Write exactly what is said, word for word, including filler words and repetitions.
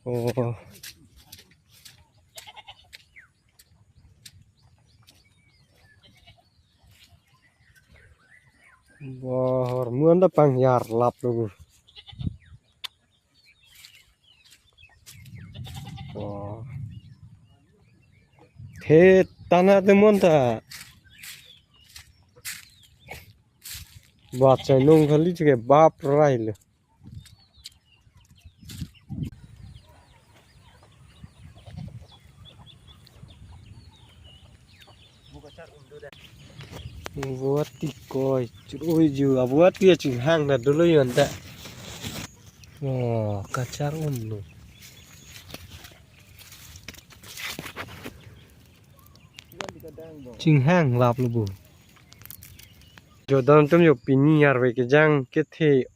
Oh. Bahor muan ta pangyar lap lo. Oh. The tana te mon ta. Bat chai nung kali chuke bap rai lo. Buat ti koi, churui ju, abuat ti chinghang na dolo yon ta. Oh, kachar um lo. Chinghang lap lo bu. Jo don tum jo pini arve kejang kethe